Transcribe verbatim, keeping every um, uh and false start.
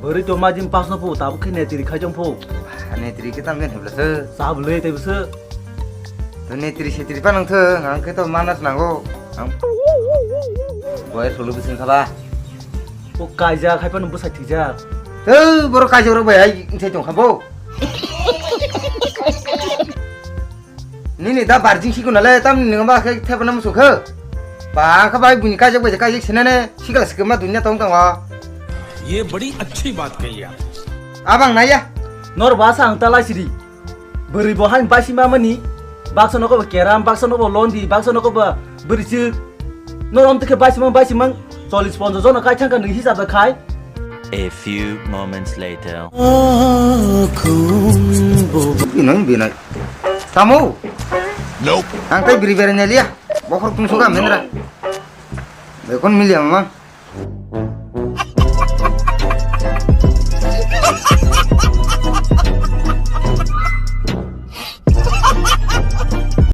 Bwrwi to majim pasno phu, tabuk khe netri khai jong phu. Netri khe tamo khe hebla se. Sa bwlwi tei bwse. To netri setri pa nang thung, ang khe to manas nango. Ang boyar solo bising khaba. O kaija khai pano bwsai thijak. To boro kaija rok bai ai thai tong khabo. Nini da barjing sikuna le tam ni ba khe thepana musu khe. Ba kha bai buni kajak bai kajak sinane sikla sikma dunya tong tong wa. ये बड़ी अच्छी बात कही आप। Abang naya. Nor ba sa ang talai sidi. Bwrwi bo hain baisi mamani. Baksa nogo ba keram, baksa nogo londi, baksa nogo ba bwrwi chwk. Nor om tikhe baisi mang, baisi mang. Chollis ponjo jono kai thangka nwi hisab da khai. A few moments later. Binai, binai. Tamo? Nope. Ang tai biri bere nelia. Bokhor kung suka mendra. Bekon milia mama.